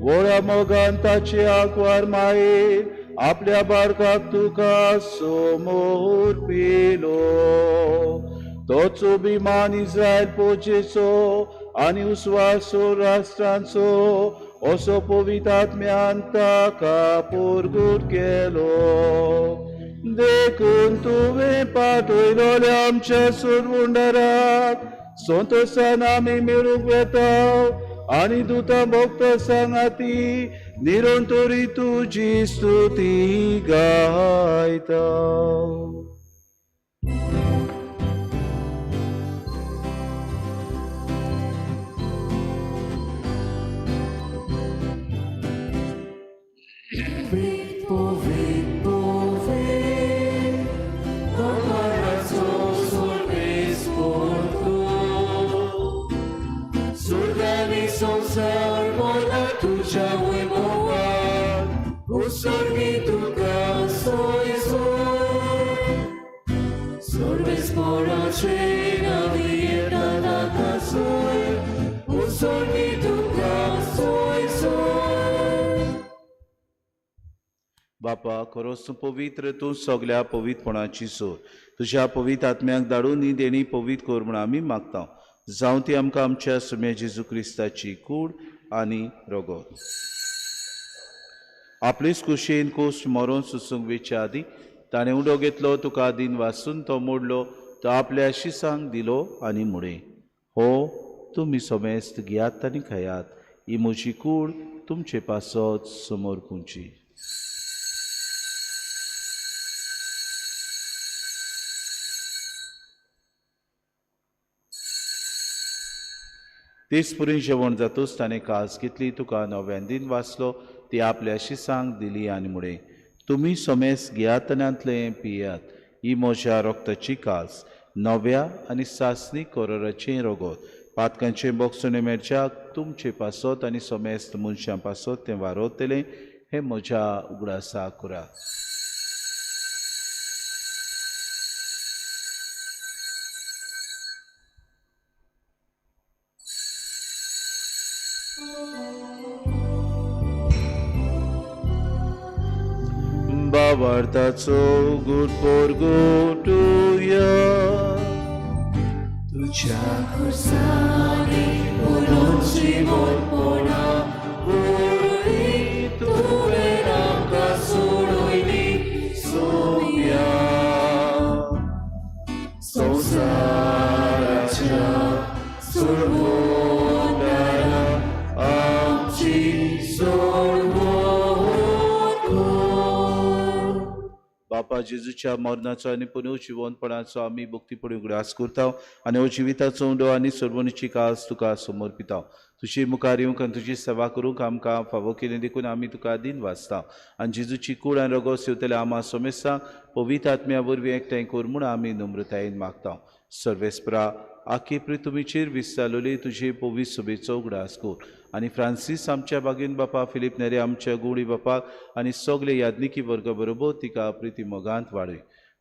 व्हडा मोगान ताचे आंकवार मायेन आपल्या बारकाक तुका समोर पिलो. तोच अभिमान इस्रायल पोजेचो आनी उस्वासो राष्ट्रांचो असो पवित्र आत्म्यान ताका पुरगूट केलो. देखून तुवें पाठयलोले आमच्या सुरवुंडराक संतोशान आमी मेळूंक वेता आनी दुता भक्त सांगाती निरंतरी तुजी स्तुती गायता. बापा, खरोच तूं पवित्र, तूं सगल्या पवित्रपणाची सोर. तुज्या पवित्र आत्म्याक धाडून ही देणी पवित्र कर म्हूण आमी मागता. जावं ती आमकां आमच्या सुम्या जेजू क्रिस्ताची कूड आनी रगत. आपलेच कुशीन कोश्ट मरोन सुसूंक वेच्या आदीं ताणें उडो घेतलो, तुका दिन वासून तो मोडलो, तो आपल्या शिसांक दिलो आनी म्हणें, हो तुमी समेस्त घेयात आनी खायात, ही म्हजी कूड तुमचे पासत समोर पुंची. तेच पुरी जेवण जातूच ताणें कास घेतली, तुका नव्यान दिन वाचलो, ती आपल्या शिसांक दिली आनी म्हणें, तुमी समेस घेयात आनी पियात, ही म्हज्या रक्ताची कास, नव्या आनी सासणी कोरोराचें रगत, पातकांचें बोगसणें मेळच्याक तुमचे पासत आनी समेस्त मनशां पासत तें वारवतलें, हें म्हज्या उगडासा करात. बाबार्थाचो गुड पोरगोटुया तुज्या खुर्सांनी उलोवची मोटपणा वरवीं तुवें आमकां सोडयली सोम्या संवसाराच्या सोडवणारा आमची सोडवण. बापा, जेजूच्या मरणाचो आनी पुनर्जिवनपणाचो आमी भक्तीपणी उगडास करता आनी हो जिविताचो उंडो आनी सोडवणीची कास तुका समर्पिता. तुजी मुखार येवंक आनी तुजी सेवा करूंक आमकां फावो केली देखून आमी तुका दिन वाचता आनी जेजूची कूड आनी रगत सेवतले आमा सोमेस्तांक पवित्र आत्म्या वरवीं एकठांय कर म्हूण आमी नम्रतायेन मागता. सर्वेस्परा, आखी पृथ्वीचेर विस्तारलेली तुजे पवित्र सभेचो उगडास कर आनी फ्रांसीस आमच्या बागीन बापा, फिलीप नेरे आमच्या गुडी बापाक आनी सगळे याज्ञिकी वर्गा बरोबर तिका प्रिती मोगांत वाडय.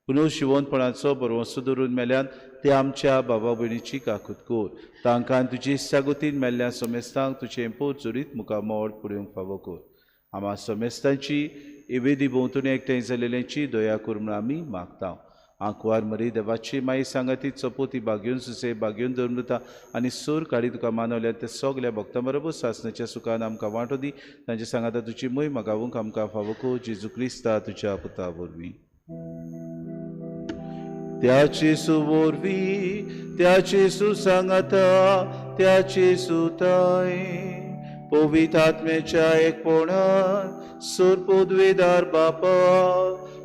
पुनर्जिवनपणाचो बरवंसो धरून मेल्यान ते आमच्या बाबा भयणीची काकूत कर. तांकां तुजी इत्सागतीन मेल्ल्या समेस्तांक तुजें पोट जोडीत मुखामळ पुरोवंक फावो कर. आमा समेस्तांची इवेदी भोंवतणी एकठांय जाल्ल्याची दया कर म्हूण आमी मागता. आंकवार मरी देवाची माई सांगाती चपोती बागेवन सुसे बागेवन धर्मता आनी सूर काडी तुका मानवल्या ते सगल्या भक्तां बरोबर सासणाच्या सुखान आमकां वांटो दी. तांचे सांगाता तुजी मोय मागावूंक आमकां फावो कर जेजू क्रिस्ता तुज्या पुता वरवीं. त्याचे सुवोरवी, त्याचे सुसांगाता, त्याचे सुताय पवित्र आत्म्याच्या एकपणान सूर पदवेदार बापा,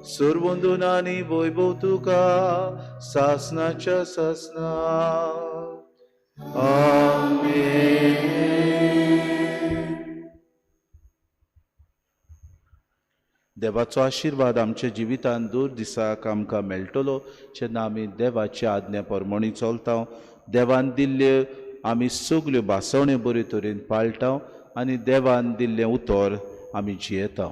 सुरवंदून आनी वैभव तुका सासनाच्या सासना. आमेन. देवाचो आशिर्वाद आमच्या जिवितान दूर दिसाक आमकां मेळटलो जेन्ना आमी देवाच्या आज्ञा प्रमाणे चलता. देवान दिल्ल्यो आमी सगल्यो भासवण्यो बरे तरेन पाळटा आनी देवान दिल्लें उतर आमी जियेता.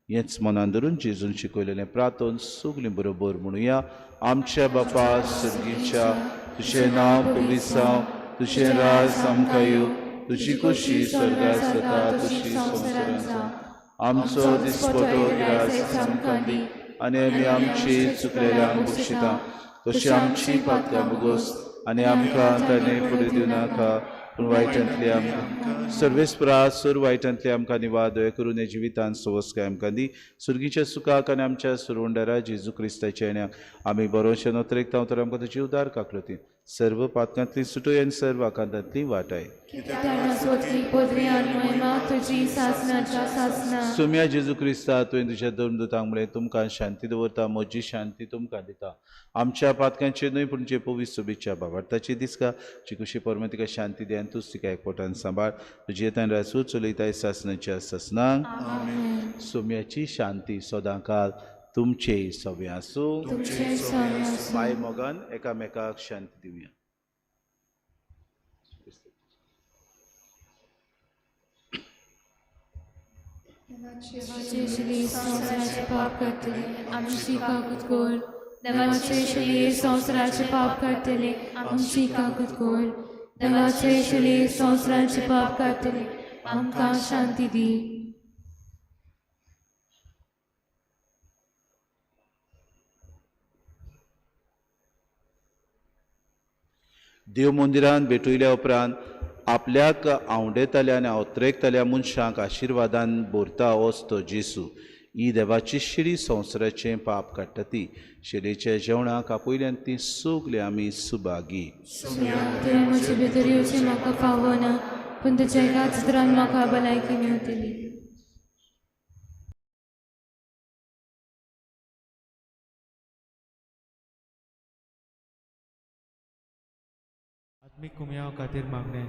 हेंच मनान धरून जेजून शिकयलेलें प्रार्थन सगलीं बरोबर म्हणुया. आमच्या बापा सर्गीच्या, तुजें नांव पवित्र जावं, तुजें राज आमकां येवं, तुजी खोशी स्वर्गार जाता तशी संवसारांत जावं. आमचो दिसपटो गिरास आमकां दी आनी आमी आमची चुकलेल्यांक बक्षिता तशी आमची पातकां भोगोस आनी आमकां ताणें फुडें दिवं नाका, पूण वायटांतली आमकां सर्वेस्परा सोर वायटांतली आमकां निवाद दया करून ह्या जिवितान सवस्काय आमकां दी सुर्गीच्या सुखाक आनी आमच्या सुरवंडरा जेजू क्रिस्ताच्या येण्याक आमी बरोवचे नोतरेकता तर आमकां तुजी उदार काकलती सर्व पातकांतली सुटोय आनी सर्व आकांतांतली वाटाय. सुम्या जेजू क्रिस्ता तुवें तुज्या धर्मदूतांक म्हळें तुमकां शांती दवरता म्हजी शांती तुमकां दिता. आमच्या पातकांचेर न्हय पूण जे पवित्र सोबीच्या बाबार्थाची दिसका जी कुशी परमे तिका शांती दी आनी तूच तिका एकवटान सांबाळ तुजी येतान राजू चलयताय सासनाच्या सासनांक. सोम्याची शांती सदांकाल तुमचे सवे आसूं. बाय मोगान एकामेकाक शांती दिवया. देवाचे शरीर संवसाराचे पाप काडटले आमची काकूत कर. देवाचे शरीर संवसाराचे पाप काडटले आमची काकूत कर. देवाचे शरीर संवसाराचे पाप काडटले आमकां शांती दी. देव मंदिरान भेटयल्या उपरांत आपल्याक आवडेताल्या आनी अवतरेकताल्या मनशांक आशिर्वादान भरता होच तो जेजू. ही देवाची शिडी संवसाराचें पाप काडटा ती शिडयेच्या जेवणाक आपयल्यान ती सगळीं आमी सुभागी. तुवें म्हजे भितर येवचें म्हाका फावना पूण तुज्या एका चित्रान म्हाका भलायकी मेवतली. आत्मीक कुमयाव खातीर मागणें.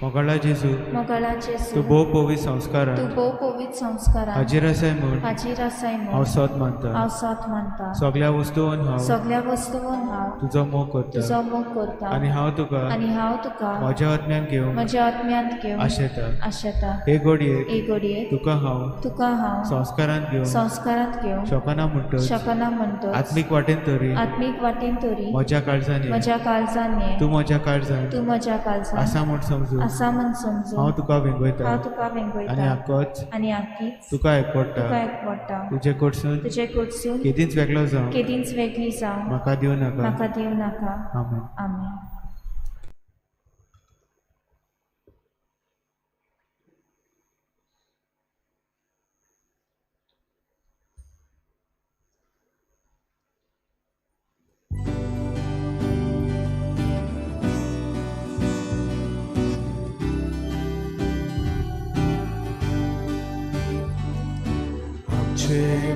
मोगाळा जेजू, मोगाळा जेजू, तूं भोव पवित्र संस्कारान, तूं भोव पवित्र संस्कारान हाजीर आसाय म्हूण, हाजीर आसाय म्हूण हांव सोद मानता, हांव सोद मानता. सगळ्या वस्तून हांव, सगळ्या वस्तून हांव तुजो मोग करता, तुजो मोग करता आनी हांव तुका, आनी हांव तुका म्हज्या आत्म्यान घेवंक, म्हज्या आत्म्यांत घेवंक आशेता, आशेता. हे घडयेक, हे घडयेक तुका हांव, तुका हांव संस्कारांत घेवंक, संस्कारांत घेवंक शकना म्हणटच, शकना म्हणटच, आत्मीक वाटेन तरी, आत्मीक वाटेन तरी म्हज्या काळजान, म्हज्या काळजान ये, तूं म्हज्या काळजान, तूं म्हज्या काळजान आसा म्हूण समजून, आसा म्हूण समजून हांव तुका वेंगयता, हांव तुका वेंगयता आनी आकोच, आनी आकीच तुका एकवडटा, तुका एकवडटा. तुजे कडसून, तुजे कडसून केदींच वेगळो जावं, केदींच वेगळी जावं म्हाका दिवं नाका, म्हाका दिवं नाका. आमेन. आमेन.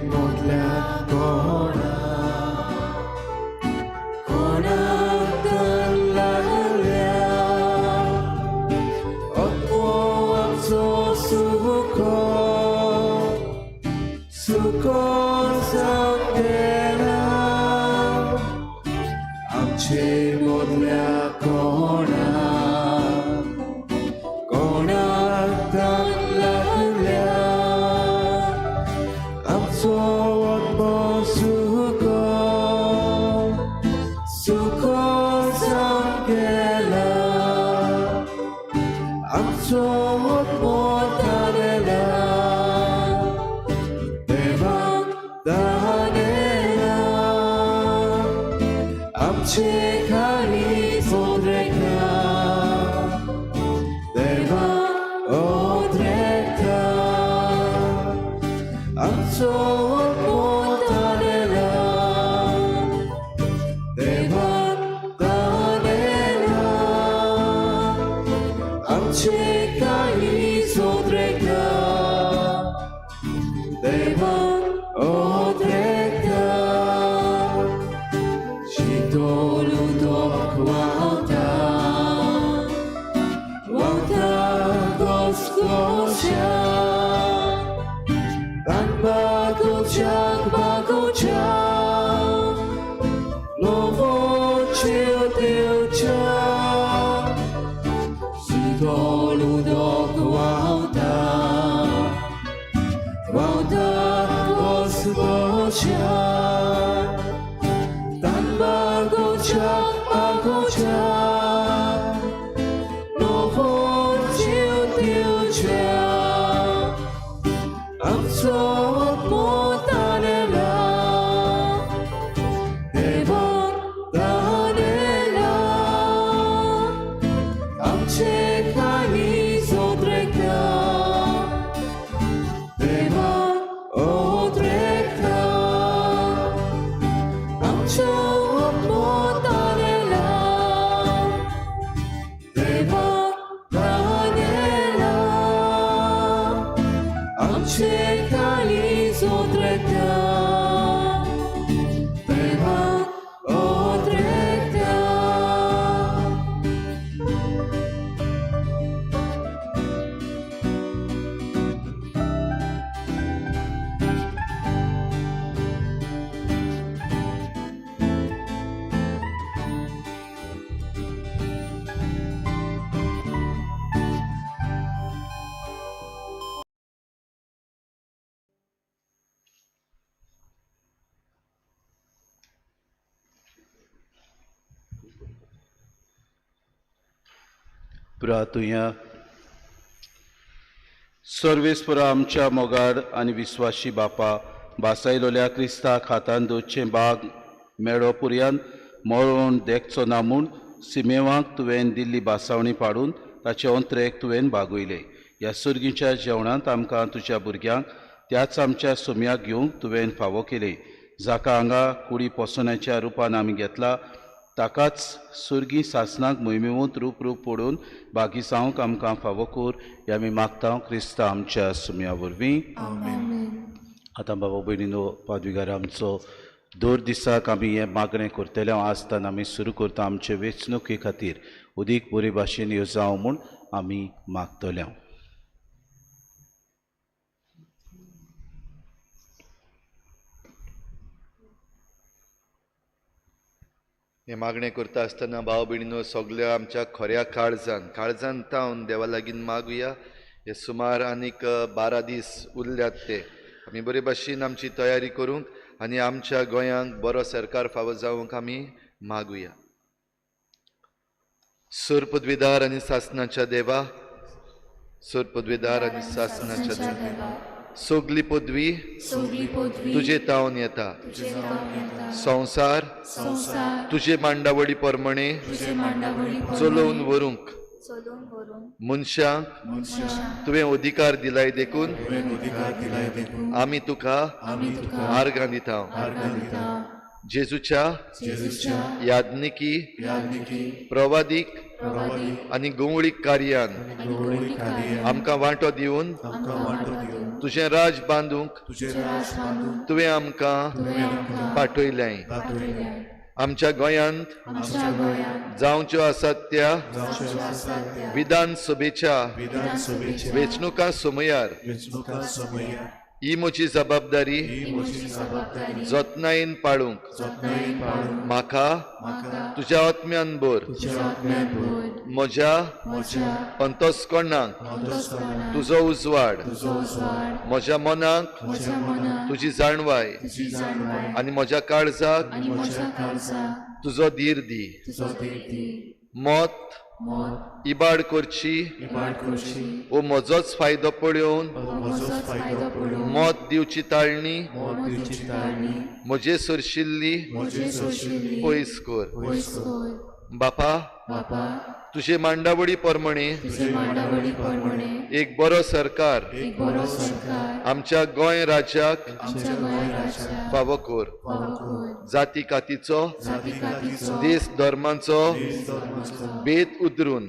मोदल्या कोणा कोणाक तन लागल्या आत्मो आमचो सुको सुको जावन गेला. आमचे मोदल्या कोणा कोणाक तन लागल्या आमचो आत्मो सुको सुको जावन गेला. आमचो आत्मो तानेला देवाक तानेला आमचे खारीज ओद्रेकता देवाक ओद्रेकता. आमचो आत्मो तानेला देवाक तानेला आमचे काळीज ओद्रेकता देवाक ओद्रेकता. शितोल उदक व्हांवता व्हांवता घसघश्या बागोच्याक बागोच्याक नवो चेव देवच्या. शितोल उदक व्हांवता व्हांवता घसघश्या बागोच्याक बागोच्याक नवो चेव देवच्या. आमचो आत्मो तानेला देवाक तानेला आमचे प्रातुया. सर्वेस्परा आमच्या मोगाड आनी विस्वाशी बापा, बासायलोल्या क्रिस्ताक हातान दवरचें बाग मेळो पुरयान मरोण देखचो ना म्हूण सिमेवाक तुवें दिल्ली बासावणी पाडून ताचे अंत्रेक तुवें बागयले. ह्या सुर्गीच्या जेवणांत आमकां तुज्या भुरग्यांक त्याच आमच्या सोम्याक घेवंक तुवें फावो केले. जाका हांगा कुडी पोसण्याच्या रुपान आमी घेतला ताकाच सुर्गी सासनाक मोहिमेवंत रूप रूप पडून बागी जावंक आमकां फावो कर, हे आमी मागता क्रिस्ता आमच्या सुम्या वरवीं. आतां बाबा भयणीनो, पादविगार आमचो दर दिसाक आमी हें मागणें करतले. आसतना आमी सुरू करता आमचे वेंचणुके खातीर उदीक बरे भाशेन ह्यो जावं म्हूण आमी मागतले. हें मागणें करता आसतना भाव भयणीनो, सगल्या आमच्या खऱ्या काळजान काळजान तावन देवा लागीं मागुया. हे सुमार आनीक 12 दीस उरल्यात ते आमी बरे भाशेन आमची तयारी करूंक आनी आमच्या गोंयांक बरो सरकार फावो जावंक आमी मागुया. सूर पदवीदार आनी सासनाच्या देवा, सूर पदवीदार आनी सासनाच्या देवा, सगली पदवी तुजे तावन येता. संवसार तुजे मांडावळी प्रमाणे चलोवन व्हरूंक मनशांक तुवें अधिकार दिलाय देखून आमी तुका आर्गां दिता. जेजूच्या याज्ञिकी प्रवादीक आनी गवळीक कार्यान आमकां वांटो दिवन तुजें राज बांदूंक तुवें आमकां पाठयलें. आमच्या गोंयांत जावच्यो आसात त्या विधानसभेच्या वेंचणुकां समयार ही म्हजी जबाबदारी जतनायेन पाळूंक म्हाका तुज्या आत्म्यान भर. म्हज्या अंतस्करणाक तुजो उजवाड, म्हज्या मनाक तुजी जाणवाय आनी म्हज्या काळजाक तुजो धीर दी. मत इबाड करची वो म्हजोच फायदो पळोवन मत दिवची ताळणी म्हजे सरशिल्ली पयस कर. बापा, तुजे मांडावळी प्रमाणे एक बरो सरकार आमच्या गोंय राज्याक फावो कर. जाती कातीचो, देश धर्माचो भेद उदरून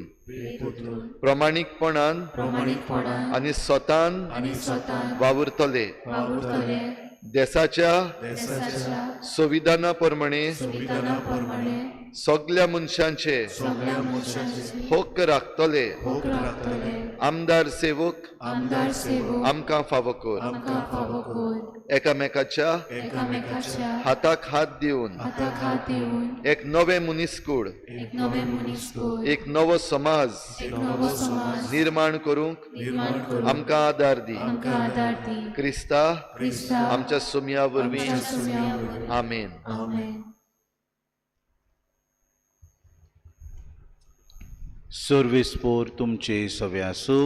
प्रामाणीकपणान आनी स्वतान वावुरतले. देशाच्या संविधाना प्रमाणे सगल्या मनशांचे हक्क राखतले. आमदार सेवक आमकां फावो कर. एकामेकाच्या हाताक हात दिवन एक नवें मनीसकूळ, एक नवो समाज निर्माण करूंक आमकां आदार दी. क्रिस्ता आमच्या सोम्या वरवीं. आमेन. सर्वेस्पोर तुमचे सवे आसूं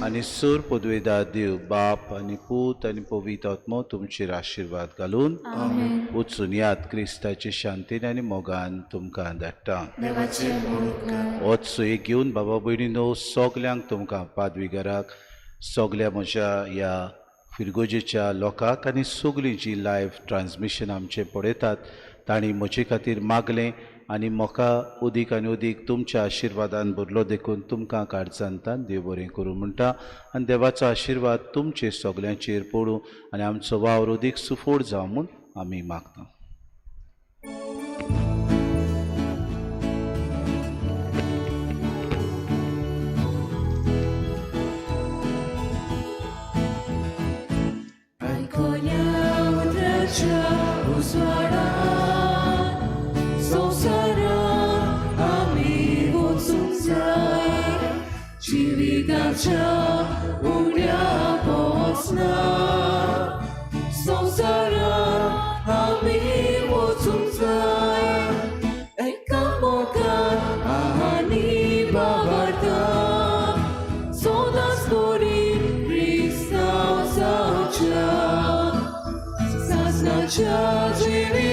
आनी सूर पदवेदार देव बाप आनी पूत आनी पवित्र आत्मो तुमचेर आशिर्वाद घालून वचून याद क्रिस्ताचे शांतीन आनी मोगान तुमकां धाडटा. होच सोय घेवन बाबा भयणीनो, सगल्यांक तुमकां पादविगाराक, सगल्या म्हज्या ह्या फिरगोजेच्या लोकांक आनी सगळीं जी लायव्ह ट्रान्समिशन आमचें पळयतात तांणी म्हजे खातीर मागलें आनी म्हाका उदीक आनी उदीक तुमच्या आशिर्वादान भरलो देखून तुमकां काळजांतान देव बरें करूं म्हणटा आनी देवाचो आशिर्वाद तुमचे सगल्यांचेर पडूं आनी आमचो वावर उदीक सुफोड जावं म्हूण आमी मागता. संवसारान आमी वचूंक जाय एकामेकान आनी सासणाच्या जिविताक.